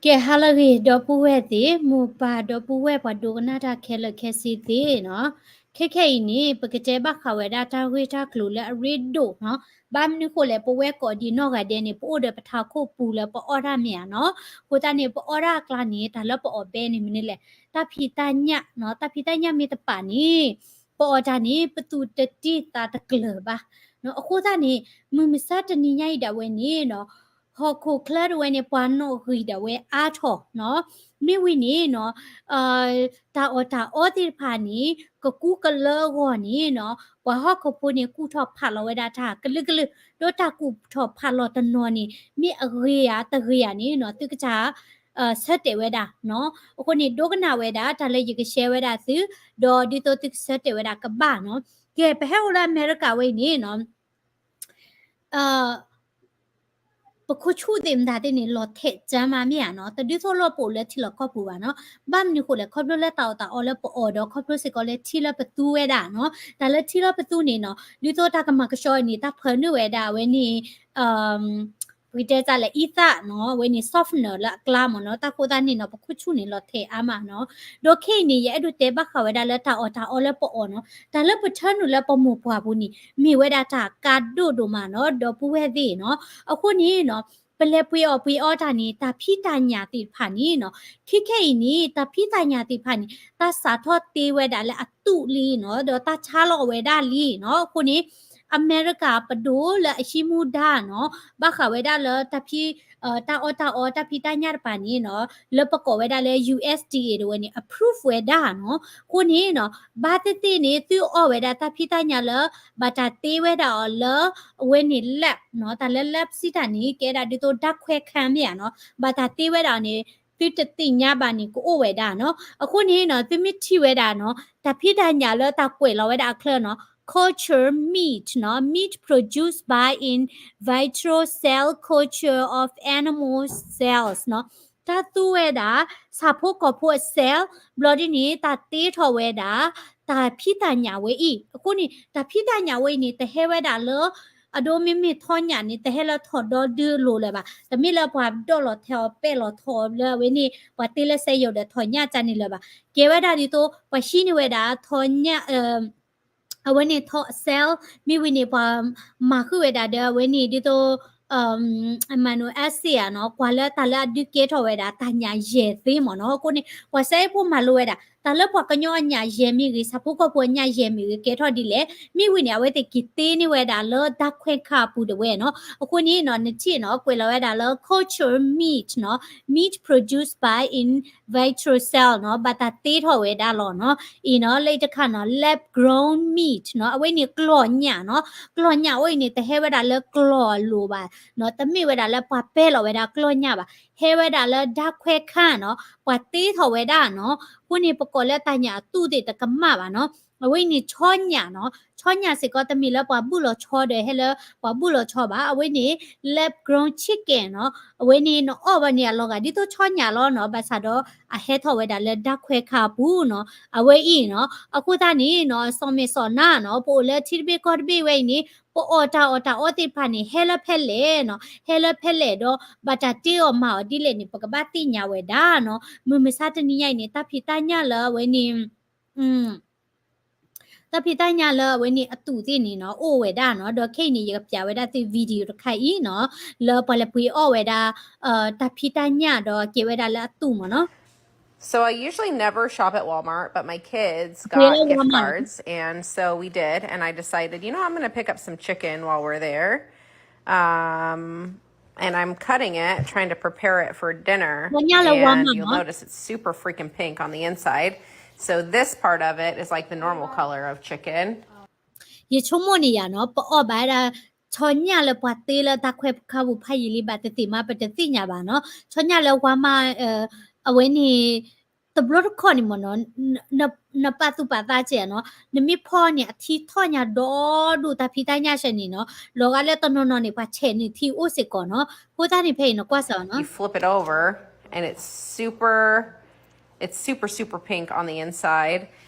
ကဲ ဟါလၢအဂ့ၤ ဒီပုၢ်ဝဲၢ်သ့ၣ်, မိၢ်ပၢ်ဒီပုၢ်ဝဲၢ် ပှၤဒိကနၣ်တၢ်ခဲလၢာ်ခဲဆ့သ့ၣ်နီၤ. ခဲခဲအံၤန့ၣ် ပကတဲဘၣ်ဃးဝဲဒၣ်တၢ်ဂ့ၢ်တၢ်ကျိၤလၢအရ့ဒိၣ်နီၤ. ဘၣ်မနုၤဃိလဲၣ် ပဝဲကိးဒံးနီၢ်ဂၤဒဲးန့ၣ် ပအိၣ်ဒီးပထးခိၣ်ပူၤလၢပအီၣ်တၢ်မ့ၢ်ဧါနီၤ. အဃိသတးန့ၣ် ပအီၣ်တၢ်အကျါန့ၣ် တၢ်လၢပအီၣ်ဘဲန့ၣ်မနုၤလဲၣ်, တၢ်ဖံးတၢ်ညၣ်နီၤ. တၢ်ဖံးတၢ်ညၣ်မ့ၢ်တပာ်န့ၣ် ပအီၣ်တၢ်န့ၣ် ပသူၣ်တတံၢ်သးတကျၢၤဘၣ်နီၤ. အဃိသတးန့ၣ် မုၢ်မဆါတနံၤညါအံၤဒၣ်ဝဲန့ၣ်နီၤ ဟီၣ်ခိၣ်ချၢတဝဲန့ၣ် ပှၤနီၣ်ဂံၢ်ဒၣ်ဝဲအါထီၣ်နီၤ. မ့ၢ်ဝံၤန့ၣ်နီၤ တၢ်အီၣ်တၢ်အီသ့ၣ်တဖၣ်န့ၣ် ကကူကလၢအဂီၢ်န့ၣ်နီၤ ပှၤဟီၣ်ခိၣ်ဖိန့ၣ် ကူၣ်ထီၣ်ဖးလီၤဝဲဒၣ်တၢ်ကလုာ်ကလုာ်, ဒီးတၢ်ကူၣ်ထီၣ်ဖးလီၤတနီၤန့ၣ် မ့ၢ်အဂ့ၤဧါတဂ့ၤဧါန့ၣ်နီၤ သုကစၢ် ဆၢတဲာ်ဝဲဒၣ်နီၤ. အဃိန့ၣ် ဒိကနၣ်ဝဲဒၣ် တၢ်လၢယကshareဝဲဒၣ်သု, ဒီးဒ်သိးသုကဆၢတဲာ်ဝဲဒၣ်ကဘၣ်နီၤ. ကဲ ပဟဲအိၣ်လၢအမဲရကၤဝဲအံၤန့ၣ်နီၤ ပခိၣ်ဆူၣ်သ့ၣ်မတၤသ့ၣ်န့ၣ် လီၤထဲးကၢမးမ့ၢ်ဧါနီၤ. တဒ်သိးလၢပအိၣ်လၢထံလီၢ်ကီၢ်ပူၤဘၣ်နီၤ. ဘၣ်မနုၤဃိလဲၣ် ခီဖျိလၢတၢ်အီၣ်တၢ်အီလၢပအီၣ်ဒီး ခီဖျိစ့ၢ်ကီးလၢထံလၢပသူဝဲဒၣ်နီၤ. တၢ်လၢထံလၢပသူန့ၣ်နီၤ ဒ်သိးတၢ်ကမၤကဆှီအံၤန့ၣ် တၢ်ဖၢနုာ်ဝဲဒၣ်အဝဲန့ၣ် ပကတဲတၢ်လဲၣ် အံသၣ်နီၤ အဝဲန့ၣ် softener လၢအကျါမ့ၢ်နီၤ. တၢ်ဃိသတးန့ၣ်နီၤ ပခိၣ်ဆူၣ်န့ၣ် လီၤထဲးအါမးနီၤ. ဒီးခဲအံၤန့ၣ် ယအဲၣ်ဒိးတဲဘၣ်ဃးဝဲဒၣ်လၢတၢ်အီၣ်တၢ်အီလၢပအီၣ်နီၤ. တၢ်လၢပထၢနုာ်လၢပမိၢ်ပှၢ်ပူၤန့ၣ် မ့ၢ်ဝဲဒၣ်တၢ်ကါဒိၣ်ဒိၣ်မးနီၤ ဒီပုၢ်ဝဲၢ်သ့ၣ်နီၤ. အဃိန့ၣ်နီၤ ပလဲၤပှ့ၤအီၣ်ပှ့ၤအီတၢ်န့ၣ် တၢ်ဖံးတၢ်ညၣ်သ့ၣ်တဖၣ်န့ၣ်နီၤ ခဲခဲအံၤန့ၣ် တၢ်ဖံးတၢ်ညၣ်သ့ၣ်တဖၣ်န့ၣ် တၢ်စးထီၣ်တ့ဝဲဒၣ်လၢအသူၣ်လံနီၤ ဒီးတၢ်ဆါလီၤဝဲဒၣ်လံနီၤ. အဃိန့ၣ် အမဲရကၤပဒိၣ်လၢအဟံးမူဒါနီၤ ဘၣ်ဃးဝဲဒၣ်လၢတၢ်ဖံး တၢ်အီၣ်တၢ်အီတၢ်ဖံးတၢ်ညၣ်တဖၣ်န့ၣ်နီၤ လၢပကိးဝဲဒၣ်လၢ ယူႇအ့းတီၢ်အ့း တဝဲန့ၣ် approve ဝဲဒၣ်နီၤ. အဃိန့ၣ်နီၤ ဘၣ်သ့ၣ်သ့ၣ်န့ၣ် သုအီၣ်ဝဲဒၣ်တၢ်ဖံးတၢ်ညၣ်လၢ ဘၣ်တၢ်တ့ဝဲဒၣ်အီၤလၢ အဝဲန့ၣ် lab နီၤ တၢ်လၢ lab စံးတၢ်န့ၣ် ကဲဒၣ်ဒ်သိးဓာတ်ခွဲခန်း မ့ၢ်ဧါနီၤ ဘၣ်တၢ်တ့ဝဲဒၣ်အီၤန့ၣ် သုတသ့ၣ်ညါဘၣ်န့ၣ် ကအိၣ်ဝဲဒၣ်နီၤ. အဃိန့ၣ်နီၤ သုမ့ၢ်ထံၣ်ဝဲဒၣ်နီၤ တၢ်ဖံးတၢ်ညၣ်လၢတၢ်ကွဲးလီၤဝဲဒၣ်အချၢနီၤ culture meat နီၤ meat produced by in vitro cell culture of animal cells နီၤ တၢ်သူဝဲဒၣ် ဆၣ်ဖိကီၢ်ဖိအ cell ဘျီဒ်န့ၣ် တၢ်တ့ထီၣ်ဝဲဒၣ် တၢ်ဖံးတၢ်ညၣ်ဝဲအံၤ. အဃိန့ၣ် တၢ်ဖံးတၢ်ညၣ်ဝဲအံၤန့ၣ် တဟဲဝဲဒၣ်လၢ အဒိမ့မ့ၢ်ထီညၣ်န့ၣ် တဟဲလၢထီၣ်ဒီဒုအလိၤလၢၤဘၣ်. တမ့ၢ်လၢပှၤဒီးလီၤထဲးအီၤပဲာ်လီၤထီၣ်အီၤလၢအဝဲန့ၣ် ပှၤတ့လၢစဲးယိာ်ဒီးထီၣ်ညၣ်ကန့ၣ်လၢၤဘၣ်. ကဲဝဲဒၣ်ဒ်သိး ပှၤဟံးန့ၢ်ဝဲဒၣ်ထီၣ်ညၣ် အဝဲန့ၣ်ထီၣ် cell မ့ၢ်ဝံၤန့ၣ် ပှၤမၤဃုာ်ဝဲဒၣ်ဒီးအဝဲန့၁ၣ် ဒ်သိး amino acid ဧါနီၤ, ကွၢ်လၢတၢ်လၢအဒုးကဲထီၣ်ဝဲဒၣ် တၢ်ညၣ်ယဲၢ်သ့မ့ၢ်နီၤ. အဃိန့ၣ် ပှၤစဲးဖိမၤလိဝဲဒၣ် တၢ်လၢပှၤကညီအညၣ်ယဲၢ်မ့ၢ်ဂ့ၤ, ဆၣ်ဖိကီၢ်ဖိအညၣ်ယဲၢ်မ့ၢ်ဂ့ၤ ကဲထီၣ်ဒ်လဲၣ်. မ့ၢ်ဝံၤန့ၣ် အဝဲသ့ၣ်က့ၤတ့န့ၢ်ဝဲဒၣ်လၢဓာတ်ခွဲခန်းအပူၤတဝဲနီၤ. အဃိန့ၣ်နီၤ နထံၣ်နီၤ ကွဲးလီၤဝဲဒၣ်လၢ culture meat နီၤ, meat produced by in vitro cell နီၤ, ဘၣ်တၢ်တ့ထီၣ်ဝဲဒၣ်လီၤနီၤ. အံၤနီၤ လၢတခါနီၤ lab grown meat နီၤ, အဝဲန့ၣ်ကျီၢ်ညၣ်နီၤ. ကျီၢ်ညၣ်အဝဲအံၤန့ၣ် တဟဲဝဲဒၣ်လၢကျီၢ်အလိၤဘၣ်နီၤ, တမ့ၢ်ဝဲဒၣ်လၢပှၤပဲာ်လီၤဝဲဒၣ်ကျီၢ်ညၣ်ဘၣ်, ဟဲဝဲဒၣ်လၢဓာတ်ခွဲခန်းနီၤ, ပှၤတ့ထီၣ်ဝဲဒၣ်နီၤ. အဃိန့ၣ် ပကိးလၢတၢ်ညၣ်အသူၣ်သ့ၣ်တကမၣ်ဘၣ်နီၤ. အဝဲန့ၣ်ဆီညၣ်နီၤ, ဆီညၣ်စ့ၢ်ကီး တမ့ၢ်လၢပှၤဘုၣ်လီၤဆီဒီးဟဲလၢပှၤဘုၣ်လီၤဆီဘၣ်. အဝဲန့ၣ် lab grown chicken နီၤ, အဝဲန့ၣ်နအီၣ်ဘၣ်န့ၣ် အလီၤဂာ်ဒ်သိးဆီညၣ်လီၤနီၤ, ဘၣ်ဆၣ်ဒီးအဟဲထီၣ်ဝဲဒၣ်လၢဓာတ်ခွဲခန်းအပူၤနီၤ, အဝဲအံၤနီၤ. အဃိသတးန့ၣ်နီၤ စီၤမဲာ်စီၤနါနီၤ ပအိၣ်လၢထံတဘ့ၣ်ကီၢ်တဘ့ၣ်ဝဲအံၤန့ၣ် ပအီၣ်တၢ်အီၣ်တၢ်အီသ့ၣ်တဖၣ်န့ၣ် ဟဲလၢဖဲလဲၣ်နီၤ, ဟဲလၢဖဲလဲၣ်ဒီး ဘၣ်တၢ်တ့အီၣ်မၤအီၤဒ်လဲၣ်န့ၣ် ပကဘၣ်သ့ၣ်ညါဝဲဒၣ်နီၤ. မုၢ်မဆါတနံၤညါအံၤန့ၣ် တၢ်ဖံးတၢ်ညၣ်လၢအဝဲန့ၣ် တၢ်ဖံးတၢ်ညၣ်လၢအဝဲန့ၣ်အသူၣ်သ့ၣ်န့ၣ်နီၤ အိၣ်ဝဲဒၣ်နီၤ. ဒီးခဲအံၤန့ၣ် ယကပြးဝဲဒၣ်သု video တခါအံၤနီၤ လၢပှၤလဲၤပှ့ၤအီၣ်ဝဲဒၣ် တၢ်ဖံးတၢ်ညၣ်ဒီးကဲဝဲဒၣ်လၢအသူၣ်မ့ၢ်နီၤ. So I usually never shop at Walmart, but my kids got gift cards, and so we did, and I decided, you know, I'm gonna pick up some chicken while we're there. Um, and I'm cutting it, trying to prepare it for dinner. And you'll notice it's super freaking pink on the inside. So this part of it is like the normal color of chicken. ယဆိကမိၣ်န့ၣ်ယၤနီၤ ပအီၣ်ဘၣ်ဝဲဒၣ် ဆီညၣ်လၢပှၤတ့လၢဓာတ်ခွဲခန်းပူၤဖးယံာ်လံဘၣ်တသ့ၣ်မး ပတသ့ၣ်ညါဘၣ်နီၤ. ဆီညၣ်လၢ Walmart အဝဲန့ၣ် တဘျီတခီၣ်န့ၣ်မ့ၢ်နီၤ နပာ်သူၣ်ပာ်သးစဲးနီၤ နမ့ၢ်ဖီန့ၣ် အထံထီၣ်ညါဒီဒူၣ် တၢ်ဖံးတၢ်ညၣ်စဲးန့ၣ်နီၤ လီၤဂာ်လၢတနီၤနီၤန့ၣ် ပှၤဆဲးနုာ်ထံအိၣ်စ့ၢ်ကီးနီၤ. အဃိသတးန့ၣ် ဖဲအံၤနကွၢ်စၢၤနီၤ You flip it over and it's super, it's super, super pink on the inside.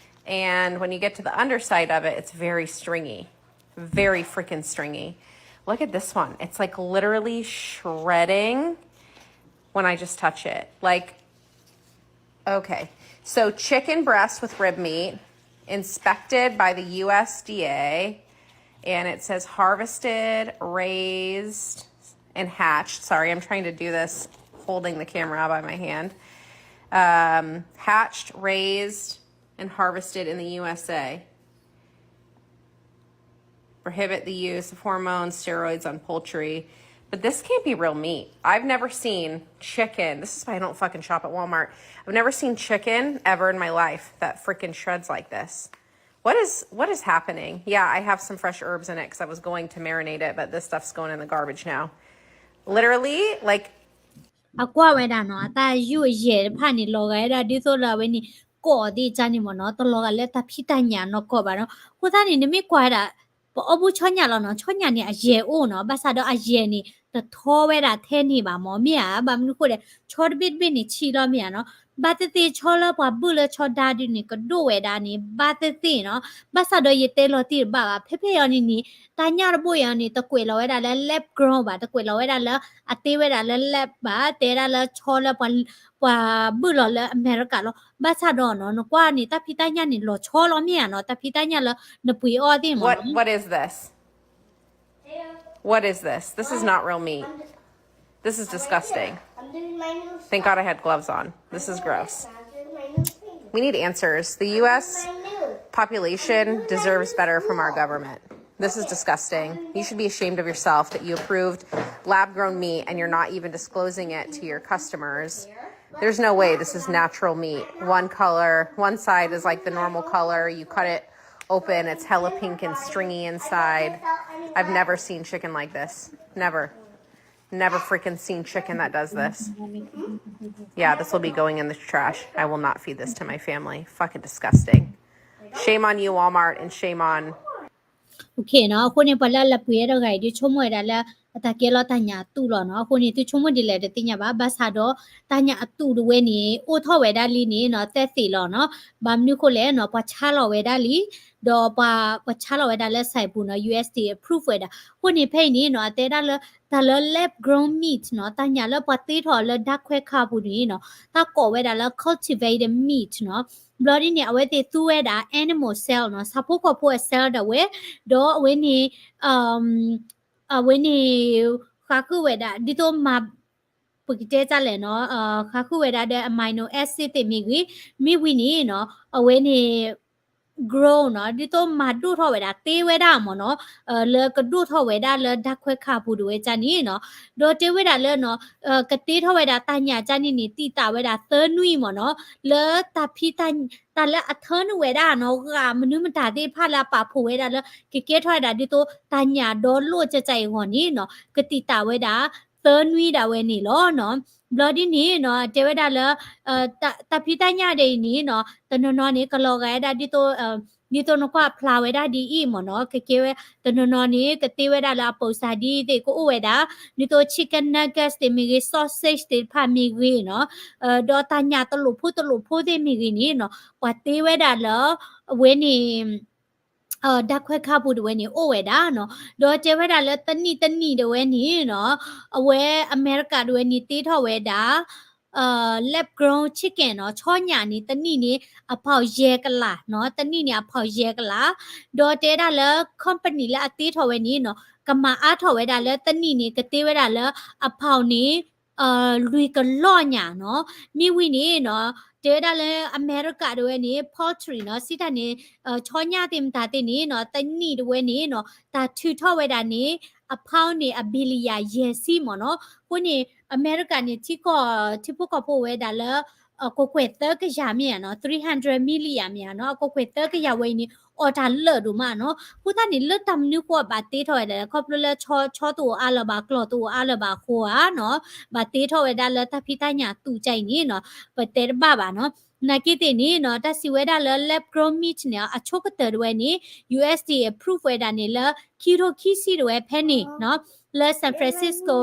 And when you get to the underside of it, it's very stringy. Very freaking stringy. Look at this one. It's like literally shredding. when I just touch it. Like, okay. So chicken breast with rib meat, inspected by the U S D A, and it says harvested, raised, and hatched. Sorry, I'm trying to do this holding the camera by my hand. Um, hatched, raised, and harvested in the U S A. Prohibit the use of hormones, steroids on poultry. But this can't be real meat. I've never seen chicken. This is why I don't fucking shop at Walmart. I've never seen chicken ever in my life that freaking shreds like this. What is what is happening? Yeah, I have some fresh herbs in it because I was going to marinate it, but this stuff's going in the garbage now. Literally, like, အကွၢ်ဝဲဒၣ်နီၤ အတၢ်ယူၢ်အယဲၢ်တဖၣ်န့ၣ် လီၤဂာ်ဝဲဒၣ်ဒ်သိးလၢအဝဲန့ၣ် ကိးသ့ၣ်ကၢ်န့ၣ်မ့ၢ်နီၤ တလီၤဂာ်လၢတၢ်ဖံးတၢ်ညၣ်နီၢ်ကီၢ်ဘၣ်နီၤ. အဃိသတးန့ၣ် နမ့ၢ်ကွၢ်ဝဲဒၣ် ပအီၣ်ဘူၣ်ဆီညၣ်လီၤနီၤ ဆီညၣ်န့ၣ်အယဲၢ်အိၣ်နီၤ ဘၣ်ဆၣ်ဒီးအယဲၢ်န့ၣ် တထီဝဲဒၣ်ထဲန့ၣ်ဘၣ်မ့ၢ် မ့ၢ်ဧါ ဘၣ်မနုၤဃိဒီး ဆီတဘ့ၣ်တဘ့ၣ်န့ၣ်ဆံးလီၤမ့ၢ်ဧါနီၤ. ဘၣ်သ့ၣ်သ့ၣ်ဆီလၢပှၤဘုၣ်လၢဆီဒါဒုန့ၣ် ကဒိၣ်ဝဲဒၣ်န့ၣ် ဘၣ်သ့ၣ်သ့ၣ်နီၤ. ဘၣ်ဆၣ်ဒီးယတဲလီၤတံၢ်တဘၣ်ဘၣ် ဖဲဖဲအံၤန့ၣ်န့ၣ် တၢ်ညၣ်တဘိအံၤန့ၣ် တကွဲးလီၤဝဲဒၣ်လၢ lab grown ဘၣ် တကွဲးလီၤဝဲဒၣ်လၢ အတ့ဝဲဒၣ်လၢ lab ဘၣ် တဲဒၣ်လၢဆီလၢ ပှၤဘုၣ်လီၤလၢအမဲရကၤလီၤ. ဘၣ်ဆၣ်ဒီးနီၤ နကွၢ်န့ၣ် တၢ်ဖံးတၢ်ညၣ်န့ၣ် လီၤဆီလီၤမ့ၢ်ဧါနီၤ တၢ်ဖံးတၢ်ညၣ်လၢနပှ့ၤအီၣ်သ့ၣ်မ့ၢ် What is this? What is this? This is not real meat. This is disgusting. Thank God I had gloves on. This is gross. We need answers. The U S population deserves better from our government. This is disgusting. You should be ashamed of yourself that you approved lab grown meat and you're not even disclosing it to your customers. There's no way this is natural meat. One color, one side is like the normal color. You cut it open, it's hella pink and stringy inside. I've never seen chicken like this. Never. Never freaking seen chicken that does this. Yeah, this will be going in the trash. I will not feed this to my family. Fucking disgusting. Shame on you, Walmart, and shame on Okay နီၤ အဃိန့ၣ် ပှၤလၢအလၢပှဲၤတဂၤအံၤ ဒုးဆိကမိၣ်ဝဲဒၣ်လၢ အတၢ်ကဲလီၤတၢ်ညၣ်အသူၣ်လီၤနီၤ အဃိန့ၣ် သုဆိကမိၣ်ဒ်လဲၣ်တသ့ၣ်ညါဘၣ် ဘၣ်ဆၣ်ဒီး တၢ်ညၣ်အသူၣ်တဝဲန့ၣ် အိၣ်ထီၣ်ဝဲဒၣ်လံန့ၣ်နီၤ သဲသ့ၣ်လီၤနီၤ ဘၣ်မနုၤဃိလဲၣ်နီၤ ပှၤဆါလီၤဝဲဒၣ်လံ ဒီးပှၤ ပှၤဆါလီၤဝဲဒၣ်လၢ စဲးပူၤ နီၤ U S D A approve ဝဲဒၣ် အဃိန့ၣ်ဖဲအံၤန့ၣ်နီၤ အတဲဒၣ်လၢ တၢ်လၢ lab grown meat နီၤ တၢ်ညၣ်လၢပှၤတ့ထီၣ်လၢ ဓာတ်ခွဲခါ ပူၤန့ၣ်နီၤ တၢ်ကိးဝဲဒၣ်လၢ cultivated meat နီၤ ဘျီဒ်န့ၣ် အဝဲသ့ၣ်သူဝဲဒၣ် animal cell နီၤ ဆၣ်ဖိကီၢ်ဖိအ cell ဒၣ်ဝဲ ဒီးအဝဲန့ၣ် အဝဲန့ၣ် ဃးဃုာ်ဝဲဒၣ် ဒ်သိးမၤ ပကတဲတၢ်လဲၣ်နီၤ ဃးဃုာ်ဝဲဒၣ်ဒီး amino acid သ့ၣ်မ့ၢ်ဂ့ၤ မ့ၢ်ဝံၤန့ၣ်နီၤ အဝဲန့ၣ် grow နီၤ ဒ်သိးမၤဒိၣ်ထီၣ်ဝဲဒၣ် တ့ဝဲဒၣ်မ့ၢ်နီၤ လၢကဒိၣ်ထီၣ်ဝဲဒၣ်လၢ ဓာတ်ခွဲခါ ပူၤဒၣ်ဝဲန့ၣ်နီၤ ဒီးတဲဝဲဒၣ်လၢနီၤ ကတ့ထီၣ်ဝဲဒၣ်တၢ်ညၣ်ကန့ၣ်န့ၣ် တံာ်တာ်ဝဲဒၣ်သၢနွံမ့ၢ်နီၤ လၢတၢ်ဖံး တၢ်လၢအထၢနုာ်ဝဲဒၣ်နီၤ ဂၤမနုၤမတၤသ့ၣ်တဖၣ်လၢအပာ်ဖှိၣ်ဝဲဒၣ်လၢ ကကဲထီၣ်ဝဲဒၣ်ဒ်သိးတၢ်ညၣ်ဒီလိၣ်ကကဲအံၤအဂီၢ်န့ၣ်နီၤ ကတံာ်တာ်ဝဲဒၣ်သၢနွံဒၣ်ဝဲန့ၣ်လီၤနီၤ ဘျီဒ်န့ၣ်နီၤ တဲဝဲဒၣ်လၢ တၢ်ဖံးတၢ်ညၣ်ဒ်အံၤန့ၣ်နီၤ တနီၤနီၤန့ၣ် ကလီၤဂာ်ဝဲဒၣ်ဒ်သိး ဒ်သိးနကွၢ်ဖျါဝဲဒၣ်ဒ်အံၤမ့ၢ်နီၤ ကကဲဝဲ တနီၤနီၤန့ၣ် ကတ့ဝဲဒၣ်လၢအပိာ်စၢ်ဒ်သ့ၣ်ကအိၣ်ဝဲဒၣ် ဒ်သိး chicken nuggets သ့ၣ်မ့ၢ်ဂ့ၤ sausage သ့ၣ်တဖၣ်မ့ၢ်ဂ့ၤနီၤ ဒီးတၢ်ညၣ်တလိာ်ဖိတလိာ်ဖိသ့ၣ်မ့ၢ်ဂ့ၤန့ၣ်နီၤ ပှၤတ့ဝဲဒၣ်လၢ အဝဲန့ၣ် ဓာတ်ခွဲခါ ပူၤဒၣ်ဝဲန့ၣ် အိၣ်ဝဲဒၣ်နီၤ ဒီးတဲဝဲဒၣ်လၢတနံၣ်တနံၣ်ဒၣ်ဝဲန့ၣ်နီၤ အဝဲအမဲရကၤဒၣ်ဝဲန့ၣ် တ့ထီၣ်ဝဲဒၣ် lab grown chicken နီၤ ဆီညၣ်န့ၣ် တနံၣ်န့ၣ် အဖီၣ်ယဲၢ်ကလးနီၤ တနံၣ်န့ၣ် အဖီၣ်ယဲၢ်ကလး ဒီးတဲဒၣ်လၢ company လၢအတ့ထီၣ်ဝဲန့ၣ်နီၤ ကမၤအါထီၣ်ဝဲဒၣ်လၢတနံၣ်န့ၣ် ကတ့ဝဲဒၣ်လၢအဖီၣ်န့ၣ် လွံၢ်ကလီၢ်ညၣ်နီၤ မ့ၢ်ဝံၤန့ၣ်နီၤ တဲဝဲဒၣ်လၢအမဲရကၤဒၣ်ဝဲန့ၣ် poultry နီၤ စံးတၢ်န့ၣ် ဆီညၣ်သ့ၣ်မတၤသ့ၣ်န့ၣ်နီၤ တနံၣ်ဒၣ်ဝဲန့ၣ်နီၤ တၢ်ထုးထီၣ်ဝဲဒၣ်န့ၣ် အဖီၣ်န့ၣ် အ billion ယဲၢ်ဆံမ့ၢ်နီၤ အဃိန့ၣ် အမဲရကၤန့ၣ် ထံကီၢ် ထံဖိကီၢ်ဖိဝဲဒၣ်လၢ ကကွဲၢ်သၢကယၤမ့ၢ်ဧါနီၤ three hundred million မ့ၢ်ဧါနီၤ အကကွဲၢ်သၢကယၤဝဲအံၤန့ၣ် အီၣ်တၢ်လၢာ်ဒိၣ်မးနီၤ အဃိသတးန့ၣ် လၢတၢ်မနုၤဃိဘၣ်တ့ထီၣ်ဝဲဒၣ်လဲၣ် ခီဖျိလၢဆီတအိၣ်အါလၢၤဘၣ် ကျီၢ်တအိၣ်အါလၢၤဘၣ်အဃိဧါနီၤ ဘၣ်တ့ထီၣ်ဝဲဒၣ်လၢတၢ်ဖံးတၢ်ညၣ်အသူၣ်ကဲအံၤန့ၣ်နီၤ ပတဲတဘၣ်ဘၣ်နီၤ နာ်က့သ့ၣ်န့ၣ်နီၤ တၢ်စံးဝဲဒၣ်လၢ lab grown meat န့ၣ် အဆိကတၢၢ်ဒၣ်ဝဲန့ၣ် U S D A approve ဝဲဒၣ်န့ၣ်လၢ ခံထိခံဆံဒၣ်ဝဲဖဲန့ၣ်နီၤ လၢ San Francisco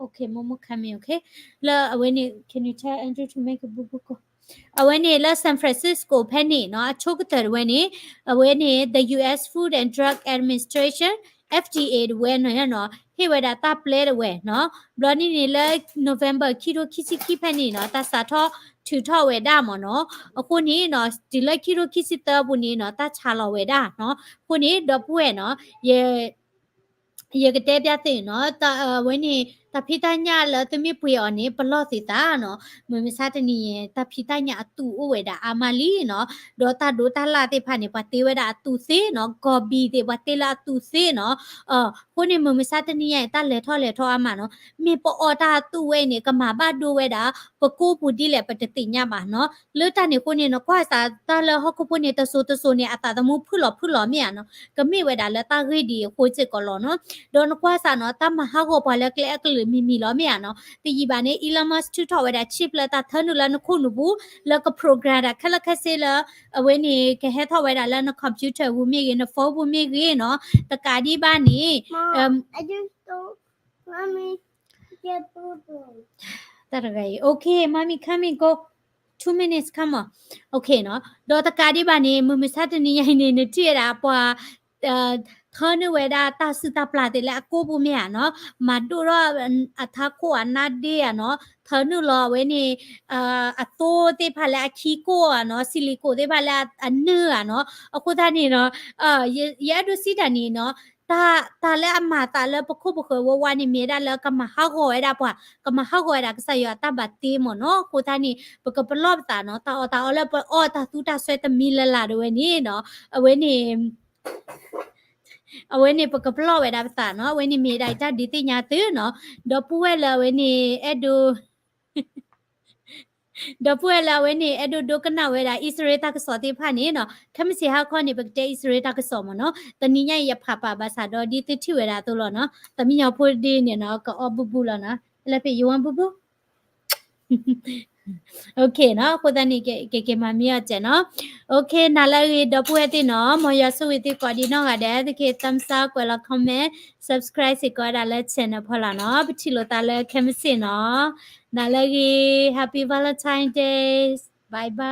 Okay, Momo coming, okay. လၢအဝဲန့ၣ် can you tell Andrew to make a boo boo call? အဝဲန့ၣ်လၢ San Francisco ဖဲန့ၣ်နီၤ အဆိကတၢၢ်တဝဲန့ၣ် အဝဲန့ၣ် the U S Food and Drug Administration F D A တဝဲနီၤနီၤ ဟ့ၣ်ဝဲဒၣ်တၢ်ပျဲတဝဲနီၤ. ဘျီန့ၣ်န့ၣ်လၢ November ခံထိခံဆံခံဖဲန့ၣ်နီၤ တၢ်စးထီၣ်ထုးထီၣ်ဝဲဒၣ်မ့ၢ်နီၤ. အဃိန့ၣ်နီၤ တုၤလၢခံထိခံဆံသၢအပူၤန့ၣ်နီၤ တၢ်ဆါလီၤဝဲဒၣ်နီၤ. အဃိန့ၣ် ဒီပုၢ်ဝဲၢ်နီၤ ယ ယကတဲပျၢ်သုနီၤ အဝဲန့ၣ် တၢ်ဖံးတၢ်ညၣ်လၢသုမ့ၢ်ပှ့ၤအီၤန့ၣ် ပလီၢ်သ့သးနီၤ. မုၢ်မဆါတနံၤအံၤ တၢ်ဖံးတၢ်ညၣ်အသူးအိၣ်ဝဲဒၣ်အါမးလံနီၤ. ဒီးတၢ်ဒိးတၢ်လၣ်သ့ၣ်တဖၣ်န့ၣ် ပှၤတ့ဝဲဒၣ်အသူးသ့နီၤ. ကီၢ်ဘံၣ်သ့ၣ် ပှၤတ့လၢအသူးသ့နီၤ. အဃိန့ၣ် မုၢ်မဆါတနံၤအံၤ တၢ်လဲၤထီၣ်လဲၤထီအါမးနီၤ. မ့ၢ်ပအီၣ်တၢ်အသူးဝဲအံၤန့ၣ် ကမၤဘၣ်ဒိဝဲဒၣ် ပကိၢ်ပူၤဒ်လဲၣ် ပတသ့ၣ်ညါဘၣ်နီၤ. လၢတၢ်န့ၣ်အဃိန့ၣ် နကွၢ်စးတၢ်လၢဟီၣ်ခိၣ်ဖိန့ၣ် တစိၤတစိၤန့ၣ် အသးသမူဖုၣ်လီၤဖုၣ်လီၤမ့ၢ်ဧါနီၤ. ကမ့ၢ်ဝဲဒၣ်လၢတၢ်ဂ့ၢ်ဒ်အံၤအဃိစ့ၢ်ကီးလီၤနီၤ. ဒီးနကွၢ်စးနီၤ တၢ်မၤဟးဂီၤပှၤလၢကျဲအကလုာ်မံၤမံၤလီၤမ့ၢ်ဧါနီၤ. တယံာ်ဘၣ်န့ၣ် Elon Musk ထုးထီၣ်ဝဲဒၣ် chip လၢတၢ်ထၢနုာ်လၢနခိၣ်နူာ်ပူၤ လၢက program ဒၣ်ခဲလၢာ်ခဲဆ့လၢ အဝဲန့ၣ် ကဟဲထီၣ်ဝဲဒၣ်လၢန computer ပူၤမ့ၢ်ဂ့ၤ န phone ပူၤမ့ၢ်ဂ့ၤနီၤ. တကးဒံးဘၣ်န့ၣ် တၢ်တဂၤအံၤ okay, mommy coming, go two minutes, come on. Okay နီၤ. ဒီးတကးဒံးဘၣ်န့ၣ် မုၢ်မဆါတနံၤညါအံၤန့ၣ် နထံၣ်ဝဲဒၣ်ပှၤ ထၢနုာ်ဝဲဒၣ်တၢ်စုၣ်တၢ်ပျၢ်သ့ၣ်လၢအကိၢ်ပူၤမ့ၢ်ဧါနီၤ. မၤဒိၣ်ထီၣ်အထးခိၣ်အနါဒ့ဧါနီၤ. ထၢနုာ်လီၤအဝဲန့ၣ် အသိသ့ၣ်တဖၣ်လၢအခံကိၢ်ဧါနီၤ, စံလံကိၣ်သ့ၣ်တဖၣ်လၢအနၢၣ်ဧါနီၤ. အဃိသတးန့ၣ်နီၤ ယအဲၣ်ဒိးစံးတၢ်န့ၣ်နီၤ, တၢ်လၢအမၤသးလၢပခိၣ်ပဃၢၤဝဲဝါန့ၣ် မ့ၢ်ဝဲဒၣ်လၢကမၤဟးဂီၤဝဲဒၣ်ပှၤ, ကမၤဟးဂီၤဝဲဒၣ်ကစၢ်ယွၤအတၢ်ဘၣ်တ့မ့ၢ်နီၤ. အဃိသတးန့ၣ် ပကပလီၢ်ပသးနီၤ, တၢ်အီၣ်တၢ်အီလၢပအီၣ်တၢ်သူတၢ်စွဲတမံၤလၢ်လၢ်ဒၣ်ဝဲန့ၣ်နီၤ, အဝဲန့ၣ် အဝဲန့ၣ် ပကပလီၢ်ဝဲဒၣ်ပသးနီၤ. အဝဲန့ၣ်မ့ၢ်ဒၣ်အံၤတၢ်ဒုးသ့ၣ်ညါသုနီၤ. ဒီပုၢ်ဝဲၢ်လၢအဝဲန့ၣ် အဲၣ်ဒိး ဒီပုၢ်ဝဲၢ်လၢအဝဲန့ၣ် အဲၣ်ဒိးဒိကနၣ်ဝဲဒၣ် အံၣ်စရ့လးတၢ်ကစီၣ်သ့ၣ်တဖၣ်န့ၣ်နီၤ, ခဲမုၢ်ဆ့ၣ်ဟါခီန့ၣ် ပကတဲအံၣ်စရ့လးတၢ်ကစီၣ်မ့ၢ်နီၤ. တနံၤညါအံၤ ယဖးပာ်ဘၣ်ဆၣ်ဒီး ဒ်သုထံၣ်ဝဲဒၣ်အသိးလီၤနီၤ. သမံညီဖိဒ်န့ၣ်နီၤ ကအီၣ်ဘူးဘူးလီၤနီၤ. လၢဖဲ you want ဘူးဘူး Okay နီၤ. အဃိသတးန့ၣ် ကက့ၤမၤမံအီၣ်စဲးနီၤ. Okay နၤလၢအဂ့ၤ ဒီပုၢ်ဝဲၢ်သ့ၣ်နီၤ, မ်ယွၤဆိၣ်ဂ့ၤသုကိးဒံးနီၢ်ဂၤဒဲး, သုက thumbs up ကွဲးလီၤ comment, subscribe စ့ၢ်ကီးဝဲဒၣ်လၢ channel ဖီလာ်နီၤ. ပထံၣ်လိာ်သးလၢခဲမုၢ်ဆ့ၣ်နီၤ. နၤလၢအဂ့ၤ Happy Valentine Day, bye bye.